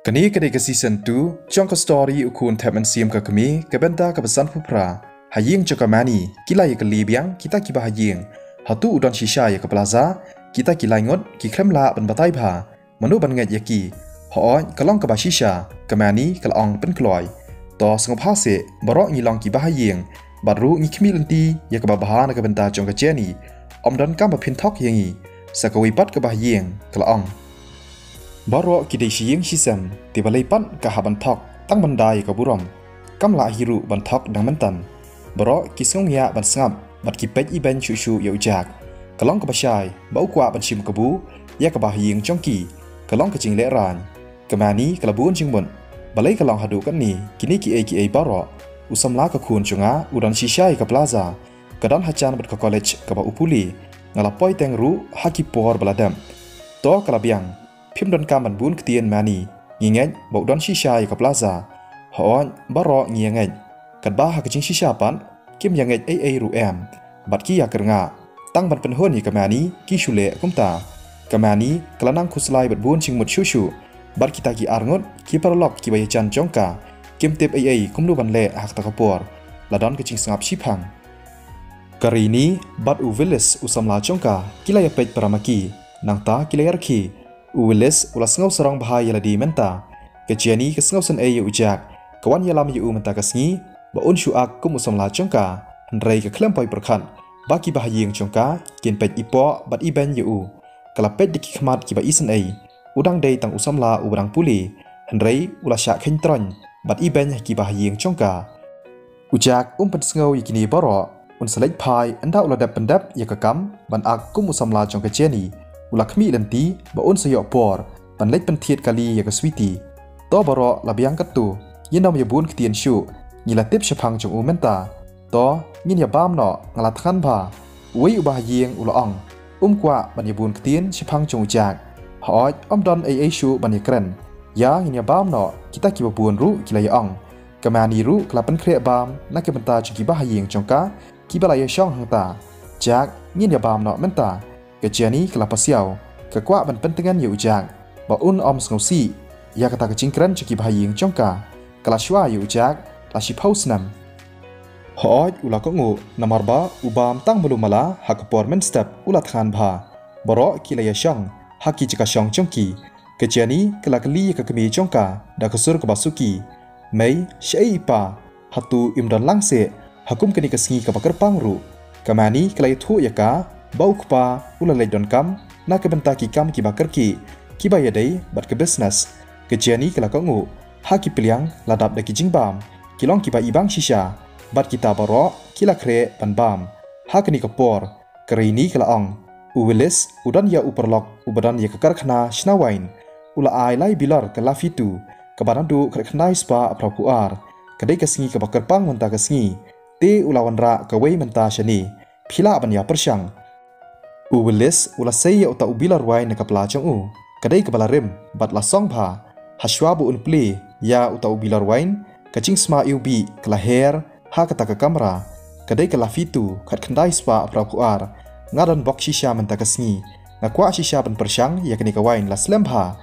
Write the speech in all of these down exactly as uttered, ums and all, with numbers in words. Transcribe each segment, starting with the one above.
Kane ka dei ka season two jong ka story U Khun Thep Mynsiem Ka Kmie, ka bynta kaba sanphew phra. Ha ïing jong ka Mani, ki la ïakylli biang kita kiba ha ïing. Hato u don shisha ïa ka plaza? Kita ki lai ngut ki khlem lah ban batai bha mano ban ngeit ïa ki. Hooid, ka long kaba shisha, ka Mani ka la ong pynkloi. To sngewbha seh, baroh ngi long kiba ha ïing, bad ruh ngi khmih lynti ïa kaba bha na ka bynta jong ka Jenny. Ym don kam ba phin thok ïa ngi. Sa kawei pat kaba ha ïing ka la ong. Baroh ki dei shi ïing shi sem, te balei pat ka hap ban thok tang ban da ïa ka burom? Kam lah hi ruh ban thok dang mynta. Baroh ki sngew ngiah ban sngap bad ki peit ibeiñ shuh shuh ïa u Jack. Ka long kaba shai ba u kwah ban shim kabu ïa kaba ha ïing jong ki. Ka long ka jinglehraiñ. Ka Mani ka la bun jingmut. Balei ka long haduh katne kine kiei kiei baroh? U samla ka khun jong nga u don shisha ïa ka plaza. Ka don hajan bad ka college kaba u pule. Nga la poi teng ruh ha ki por ba la dep. To ka la biang. Phim donkam ban bun ktien, Mani. Ngi ngeit ba u don shisha ïa ka plaza. Hooid, baroh ngi ïa ngeit. Katba ha ka jingshisha pat kim ïa ngeit ei ei ruh em. Bad ki ïa kyrngah. Tang ban pynhun ïa ka Mani ki shu leh kumta. Ka Mani ka la nang khuslai bad bun jingmut shuh shuh. Bad kita ki ar ngut ki paralok kiba ïajan jong ka, kim tip ei ei kumno ban leh ha kata ka por. La don ka jingsngap shiphang. Ka Rini bad u Willis u samla jong ka ki la ïapeit para ma ki. Nangta ki la ïarkhie. U Willis u la sngew sarong bha ïa lade mynta. Ka Jenny ka sngew sngewsih ïa u Jack. Ka wan ïalam ïa u mynta ka sngi ba un shu ak kum u samla jong ka. Hynrei ka khlem poi pyrkhat ba kiba ha ïing jong ka kin peit ipoh bad ibeiñ ïa u. Ka la peit da ki khmat kiba isynei. U dang dei tang u samla uba dang pule. Hynrei u la shah kheiñ troiñ bad ibeiñ ha kiba ha ïing jong ka. U Jack um pynsngew ïa kine baroh. Un sa leit phai ynda u la dep pyndep ïa ka kam ban ak kum u samla jong ka Jenny. U la khmih lynti ba un sa ïoh por ban leit pynthied kali ïa ka Sweety. To baroh la biang katto. Ngin ym ïa bun ktien shuh. Ngi la tip shaphang jong u mynta. To ngin ïa bam noh, nga la thngan bha. Uwei uba ha ïing u la ong. Um kwah ban ïa bun ktien shaphang jong u Jack. Hooid, ym don ei ei shuh ban ïa kren. Ïa ngin ïa bam noh, kita kiba bun ruh ki la ïa ong. Ka Mani ruh ka la pynkhreh bam na ka bynta jong kiba ha ïing jong ka kiba la ïa shong hangta. Jack, ngin ïa bam noh mynta. Ka Jenny ka la pasiaw. Ka kwah ban pyntngen ïa u Jack ba un ym sngewsih ïa kata ka jingkren jong kiba ha ïing jong ka. Ka la shuwa ïa u Jack la shiphew snem. Hooid, u la kohnguh namar ba u bam tang malu mala ha ka por mynstep. U la thngan bha. Baroh ki la ïa shong ha ki jaka shong jong ki. Ka Jenny ka la kylli ïa ka kmie jong ka da ka sur kaba suki. Mei, shaei i pa? Hato im don lang seh ha kum kane ka sngi kaba kyrpang ruh? Ka Mani ka la ïathuh ïa ka ba u kpa u la leit donkam na ka bynta ki kam kiba kyrkieh kiba ïadei bad ka business. Ka Jenny ka la kohnguh. Ha ki pliang la dap da ki jingbam. Ki long kiba ibang shisha bad kita baroh ki la khreh ban bam. Ha kane ka por ka Rini ka la ong. U Willis u don ïa u paralok uba don ïa ka karkhana shna wain. U la ai lai bilor ka Lafitu kaba naduh khatkhyndai spah phra phew ar. Ka dei ka sngi kaba kyrpang mynta ka sngi. Te u la wanrah kawei mynta shane. Phi lah ban ïa pyrshang. U Willis u la sei ïa uta u bilor wain na ka pla jong u. Ka dei kaba la rim bad la song bha. Hashwa ba un plie ïa uta u bilor wain, ka jingsma iwbih ka la her ha kata ka kamra. Ka dei ka Lafitu khatkhyndai spah phra phew ar. Nga don bok shisha mynta ka sngi. Nga kwah shisha ban pyrshang ïa kane ka wain, la slem bha.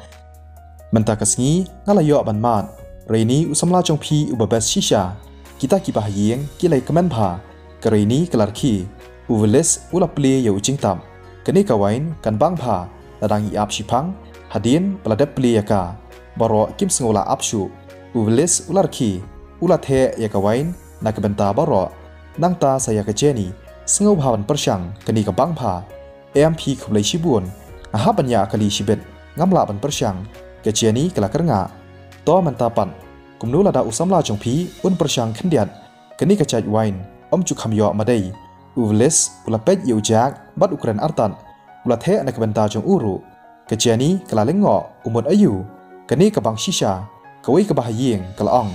Mynta ka sngi nga la ïoh ban mad. Rini, u samla jong phi uba best shisha. Kita kiba ha ïing ki la ïa kmen bha. Ka Rini ka la rkhie. U Willis u la plie ïa u jingtap. Kane ka wain kan bang bha. La dang ïa ap shiphang hadien ba la dep plie ïa ka. Baroh kim sngew la ap shuh. U Willis u la rkhie. U la theh ïa ka wain na ka bynta baroh. Nangta sa ïa ka Jenny. Sngew bha ban pyrshang, kane ka bang bha. Em phi, khublei shibun. Nga hap ban ïa kali shibit, ngam lah ban pyrshang. Ka Jenny ka la kyrngah. To mynta pat, kumno lada u samla jong phi un pyrshang khyndiat? Kane ka jait wain ym ju kham ïoh ma dei. U Willis u la peit ïa u Jack bad u kren artat. U la theh na ka bynta jong u ruh. Ka Jenny ka la lyngngoh, u mut aïu? Kane ka bang shisha. Kawei kaba ha ïing ka la ong.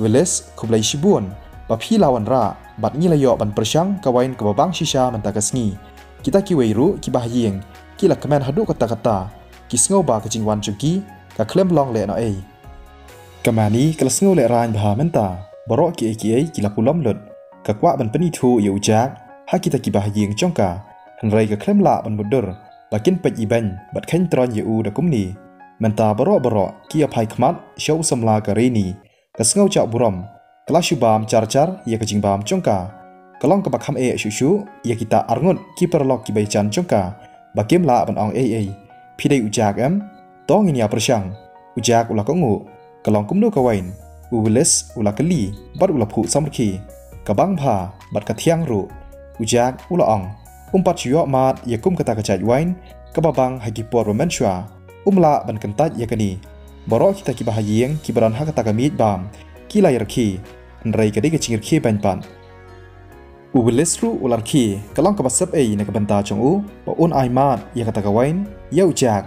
Willis, khublei shibun ba phi la wanrah bad ngi la ïoh ban pyrshang ka wain kaba bang shisha mynta ka sngi. Kita kiwei ruh kiba ha ïing ki la kmen haduh katta katta. Ki sngew ba ka jingwan jong ki ka khlem long lehnohei. Ka Mani ka la sngew lehraiñ bha mynta. Baroh kiei kiei ki la pulom lut. Ka kwah ban pynithuh ïa u Jack ha kita kiba ha ïing jong ka. Hynrei ka khlem lah ban mutdur ba kin peit ibeiñ bad kheiñ troiñ ïa u da kumne. Mynta baroh baroh ki ïa phai khmat sha u samla ka Reni. Ka sngewjah burom, ka la shu bam jar jar ïa ka jingbam jong ka. Ka long kaba kham eh shuh shuh ïa kita arngut ki paralok kiba ïajan jong ka, ba kim lah ban ong ei ei. Phi dei u Jack em? To ngin ïa pyrshang. U Jack u la kohnguh. Ka long kumno ka wine? U Willis u la kylli bad u la phuh samrkhie. Ka bang bha bad ka thiang ruh. U Jack u la ong, um pat shu ïoh mad ïa kum kata ka jait wine kaba bang ha ki por ba mynshuwa. Um lah ban kyntait ïa kane. Baroh kita kiba ha ïing kiba don ha kata ka miej bam ki la ïa rkhie. Hynrei ka dei ka jingrkhie beiñ pat. U Willis ruh u la rkhie. Ka long kaba sep ei na ka bynta jong u ba un ai mad ïa kata ka wine ïa u Jack.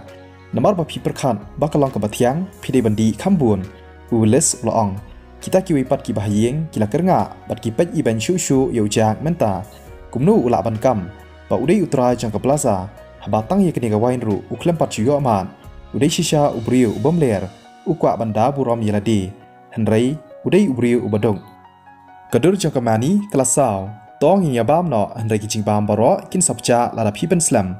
Namar ba phi pyrkhat ba ka long kaba thiang, phi dei ban dih kham bun. U Willis u la ong, kita kiwei pat kiba ha ïing ki la kyrngah bad ki peit ibeiñ shuh shuh ïa u Jack mynta. Kumno u lah ban kam ba u dei u trai jong ka plaza, haba tang ïa kane ka wine ruh u khlem pat shu ïoh mad? U dei shisha u briew u bym ler, u kwah ban da burom ïa lade. Hynrei u dei u briew uba duk. Ka dur jong ka Mani ka la saw. To ngin ïa bam noh, hynrei ki jingbam baroh kin sa pjah lada phi pynslem.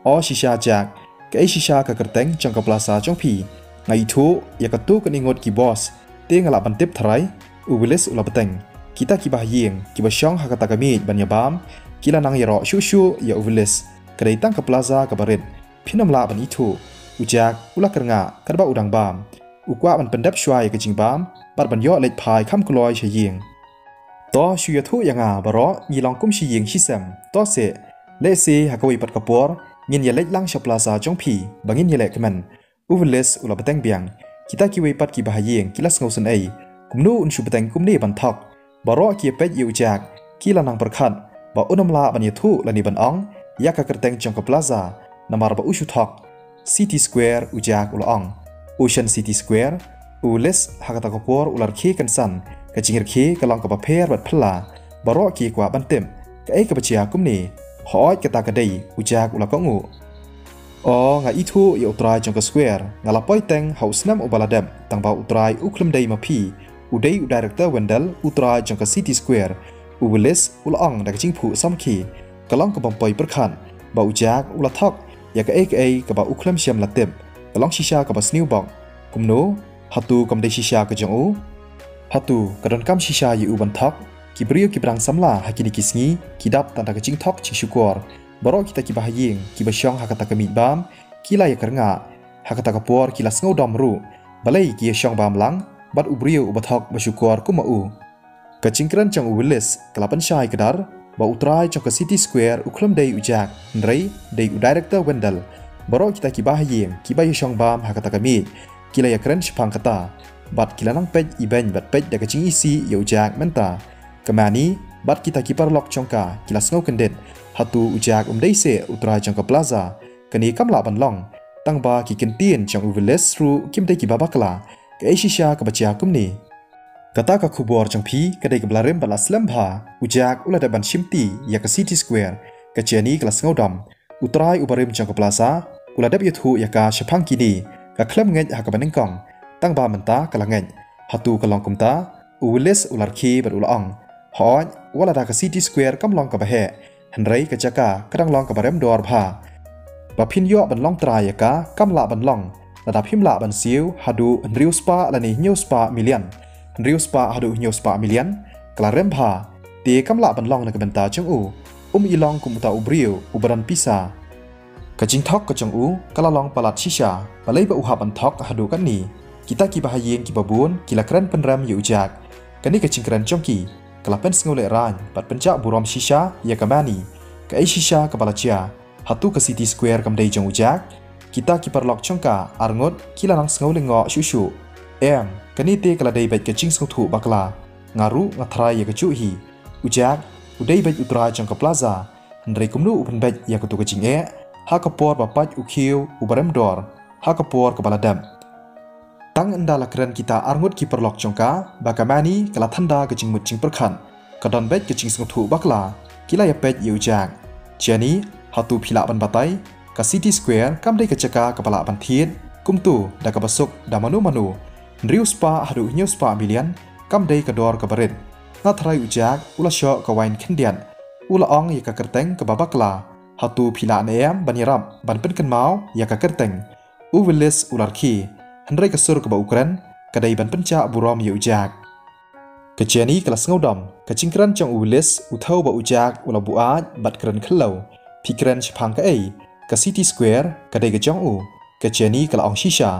O shisha Jack, kaei shisha ka kyrteng jong ka plaza jong phi? Nga ithuh ïa katto katne ngut ki boss, te nga lah ban tip tharai? U Willis u la bteng. Kita kiba ha ïing kiba shong ha kata ka miej ban ïa bam ki la nang ïaroh shuh shuh ïa u Willis. Ka dei tang ka plaza kaba rit, phin ym lah ban ithuh? U Jack u la kyrngah katba u dang bam. U kwah ban pyndep shuwa ïa ka jingbam bad ban ïoh leit phai kham kloi sha ïing. To shu ïathuh ïa nga baroh, ngi long kum shi ïing shi sem. To seh, lehse ha kawei pat ka por ngin ïa leit lang sha plaza jong phi ba ngin ïa leh kmen. U Willis u la bteng biang. Kita kiwei pat kiba ha ïing ki la sngewsynei. Kumno un shu bteng kumne ban thok? Baroh ki ïa peit ïa u Jack ki la nang pyrkhat ba un ym lah ban ïathuh lane ban ong ïa ka kyrteng jong ka plaza namar ba u shu thok. City Square, u Jack u la ong. Ocean City Square. U Willis ha kata ka por u la rkhie kynsan. Ka jingrkhie ka long kaba pher bad phylla. Baroh ki kwah ban tip kaei kaba jia kumne. Hooid, kata ka dei, u Jack u la kohnguh. O, nga ithuh ïa u trai jong ka square. Nga la poi teng ha u snem uba la dep, tangba u trai u khlem dei ma phi. U dei u Director Wendell, u trai jong ka City Square. U Willis u la ong da ka jingphuh samrkhie. Ka long kabym poi pyrkhat ba u Jack u la thok ïa kaei kaei kaba u khlem shym la tip. Ka long shisha kaba sniew bok. Kumno? Hato kam dei shisha ka jong u? Hato ka donkam shisha ïa u ban thok? Ki briew kiba dang samla ha kine ki sngi ki dap tang da ka jingthok jingshukor. Baroh kita kiba ha ïing kiba shong ha kata ka miej bam ki la ïa kyrngah. Ha kata ka por ki la sngewdom ruh. Balei ki ïa shong bam lang bad u briew uba thok ba shukor kum ma u? Ka jingkren jong u Willis ka la pynshai kdar ba u trai jong ka City Square u khlem dei u Jack, hynrei dei u Director Wendell. Baroh kita kiba ha ïing kiba ïa shong bam ha kata ka miej ki la ïa kren shaphang kata, bad ki la nang peit ibeiñ bad peit da ka jingisih ïa u Jack mynta. Ka Mani bad kita ki paralok jong ka ki la sngew kyndit. Hato u Jack um dei seh u trai jong ka plaza? Kane kam lah ban long. Tangba ki kyntien jong u Willis ruh kim dei kiba bakla. Kaei shisha kaba jia kumne? Kata ka khubor jong phi ka dei kaba la rim bad la slem bha. U Jack u la dep ban shimti ïa ka City Square. Ka Jenny ka la sngewdom. U trai uba rim jong ka plaza u la dep ïathuh ïa ka shaphang kine. Ka khlem ngeit ha kaba nyngkong, tangba mynta ka la ngeit. Hato ka long kumta? U Willis u la rkhie bad u la ong, hooid, wat lada ka City Square kam long kaba heh, hynrei ka jaka ka dang long kaba rem dor bha. Ba phin ïoh ban long trai ïa ka kam lah ban long lada phim lah ban siew haduh hynriew spah lane hynñiew spah million. Hynriew spah haduh hynñiew spah million ka la rem bha. Te kam lah ban long na ka bynta jong u. Um i long kum uta u briew uba don pisa. Ka jingthok ka jong u ka la long palat shisha. Balei ba u hap ban thok haduh katne? Kita kiba ha ïing kiba bun ki la kren pynrem ïa u Jack. Kane ka jingkren jong ki ka la pynsngewlehrain bad pynjah burom shisha ïa ka Mani. Kaei shisha kaba la jia? Hato ka City Square kam dei jong u Jack? Kita ki paralok jong ka arngut ki la nang sngew lyngngoh shuh shuh. Em, kane te ka la dei beit ka jingsngewthuh bakla. Nga ruh nga tharai ïa kajuh hi. U Jack u dei beit u trai jong ka plaza, hynrei kumno u pynbeit ïa kato ka jingeh ha ka por ba pait u khiew uba rem dor ha ka por kaba la dep? Tang ynda la kren kita arngut ki paralok jong ka ba ka Mani ka la thanda ka jingmut jingpyrkhat. Ka don beit ka jingsngewthuh bakla. Ki la ïa peit ïa u Jack. Jenny, hato phi lah ban batai? Ka City Square kam dei ka jaka kaba lah ban thied kumto da kaba suk da mano mano. Hynriew spah haduh hynñiew spah million kam dei ka dor kaba rit. Nga tharai u Jack u la shoh ka wine khyndiat. U la ong ïa ka kyrteng kaba bakla. Hato phi lah ne em ban ïarap ban pynkynmaw ïa ka kyrteng? U Willis u la rkhie, hynrei ka sur kaba u kren ka dei ban pynshah burom ïa u Jack. Ka Jenny ka la sngewdom, ka jingkren jong u Willis u thew ba u Jack u la buaid bad kren khyllew. Phi kren shaphang kaei? Ka City Square ka dei ka jong u. Ka Jenny ka la ong shisha.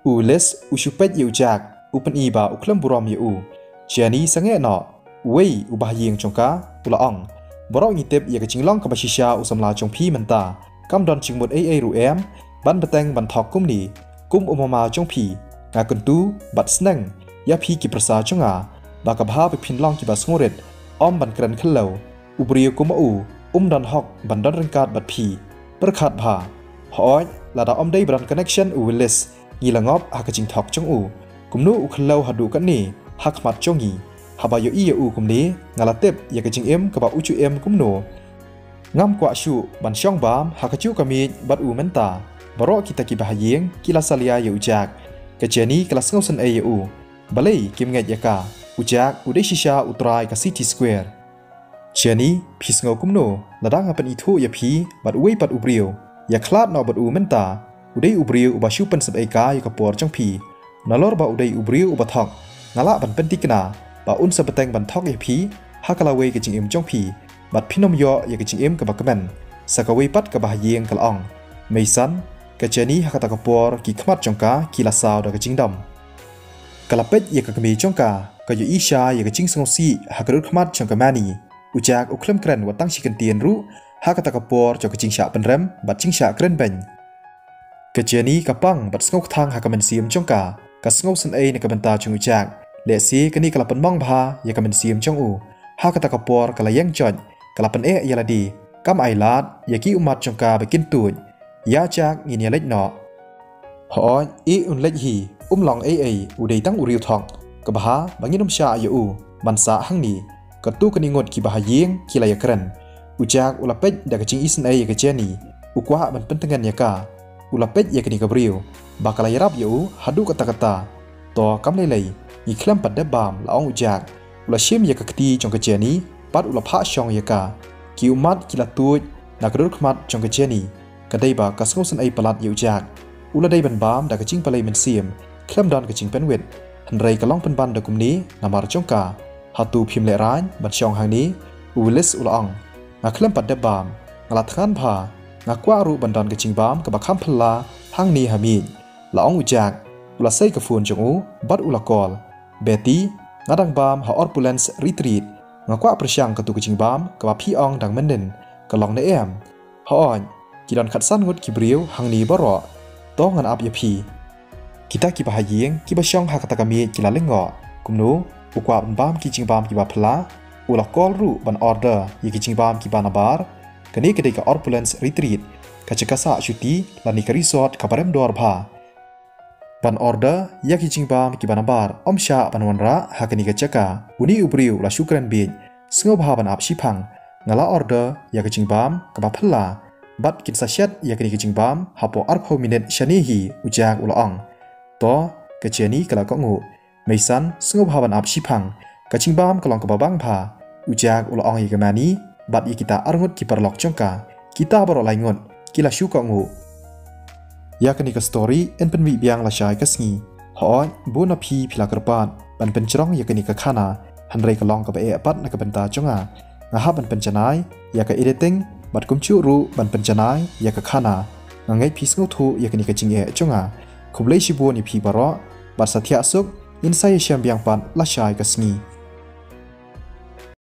U Willis u shu peit ïa u Jack, u pyni ba u khlem burom ïa u. Jenny sangeh noh. Uwei u bahaïing jong ka u la ong, baroh ngi tip ïa ka jinglong kaba shisha u samla jong phi mynta. Kam don jingmut ei ei ruh em ban bteng ban thok kumne. Kum u mama jong phi, nga kyntu bad sneng ïa phi ki pyrsa jong nga ba ka bha ba phin long kiba sngewrit, ym ban kren khyllew. U briew kum ma u um don hok ban don ryngkat bad phi. Pyrkhat bha. Hooid, lada ym dei ba don connection u Willis, ngi la ngop ha ka jingthok jong u. Kumno u khyllew haduh katne ha khmat jong ngi? Haba ïohi ïa u kumne, nga la tip ïa ka jingim kaba u ju im kumno. Ngam kwah shuh ban shong bam ha kajuh ka miej bad u mynta. Baroh kita ki bahaïing ki la salia ïa u Jack. Ka Jenny ka la sngewsynei ïa u. Balei kim ngeit ïa ka? U Jack u dei shisha u trai ka City Square. Jenny, phi sngew kumno lada nga pynithuh ïa phi bad uwei pat u briew? Ïakhlad noh bad u mynta. U dei u briew uba shu pynsep ei ka ïa ka por jong phi. Nalor ba u dei u briew uba thok, nga lah ban pyntikna ba un sa bteng ban thok ïa phi ha ka lawei ka jingim jong phi, bad phin ym ïoh ïa ka jingim kaba kmen. Sa kawei pat ka bahaïing ka la ong. Meisan, ka Jenny ha kata ka por ki khmat jong ka ki la saw da ka jingdom. Ka la peit ïa ka kmie jong ka, ka ïohi sha ïa ka jingsngewsih ha ka dur khmat jong ka Manny. U Jack u khlem kren wat tang shi kyntien ruh ha kata ka por jong ka jingshah pynrem bad jingshah kren beiñ. Ka Jenny ka pang bad sngewkthang ha ka mynsiem jong ka. Ka sngewsynei na ka bynta jong u Jack. Lehse kane ka la pynmong bha ïa ka mynsiem jong u. Ha kata ka por ka la ïeng joit, ka la pyneh ïa lade. Kam ailad ïa ki ummat jong ka ba kin tuid. Ïa Jack ngin ïaleit noh. Hooid, ïeh un leit hi, um long ei ei, u dei tang u riewthok. Ka bha ba ngin ym shah ïa u ban sah hangne. Katto katne ngut ki bahaïing ki la ïakren. U Jack u la peit da ka jingisynei ïa ka Jenny. U kwah ban pyntngen ïa ka. U la peit ïa kane ka briew ba ka la ïarap ïa u haduh katta katta. To kam lei lei, ngi khlem pat dep bam, la ong u Jack. U la shim ïa ka kti jong ka Jenny bad u la phah shong ïa ka. Ki ummat ki la tuid na ka dur khmat jong ka Jenny. Ka dei ba ka sngewsynei palat ïa u Jack. U la dei ban bam da ka jingpalei mynsiem, khlem don ka jingpynwit. Hynrei ka long pynban da kumne namar jong ka. Hato phim lehraiñ ban shong hangne? U Willis u la ong. Nga khlem pat dep bam. Nga la thngan bha. Nga kwah ruh ban don ka jingbam kaba kham phylla hangne ha miej, la ong u Jack. U la sei ka phone jong u bad u la call. Betty, nga dang bam ha Opulence Retreat. Nga kwah pyrshang katu ka jingbam kaba phi ong dang mynnin. Ka long ne em? Hooid, ki don khatsan ngut ki briew hangne baroh. To ngan ap ïa phi. Kita ki bahaïing kiba shong ha kata ka miej ki la lyngngoh. Kumno, u kwah ban bam ki jingbam kiba phylla? U la call ruh ban order ïa ki jingbam kiba nabar. Kane ka dei ka Opulence Retreat, ka jaka sah shuti lane ka resort kaba rem dor bha. Ban order ïa ki jingbam kiba nabar, ym shah ban wanrah ha kane ka jaka. Une u briew u la shu kren bieit. Sngewbha ban ap shiphang. Nga la order ïa ka jingbam kaba phylla. Bad kin sa shet ïa kane ka jingbam hapoh arphew minit shane hi, u Jack u la ong. To, ka Jenny ka la kohnguh. Meisan, sngewbha ban ap shiphang. Ka jingbam ka long kaba bang bha. U Jack u la ong ïa ka Manny bad ïa kita arngut ki paralok jong ka. Kita baroh laingut ki la shu kohnguh. Ïa kane ka story yn pynmih biang lashai ka sngi. Hooid, bun na phi phi la kyrpad ban pynjrong ïa kane ka khana, hynrei ka long kaba eh pat na ka bynta jong nga. Nga hap ban pynjanai ïa ka editing bad kumjuh ruh ban pynjanai ïa ka khana. Nga ngeit phi sngewthuh ïa kane ka jingeh jong nga. Khublei shibun ïa phi baroh bad sa thiah suk, ngin sa ïashem biang pat lashai ka sngi.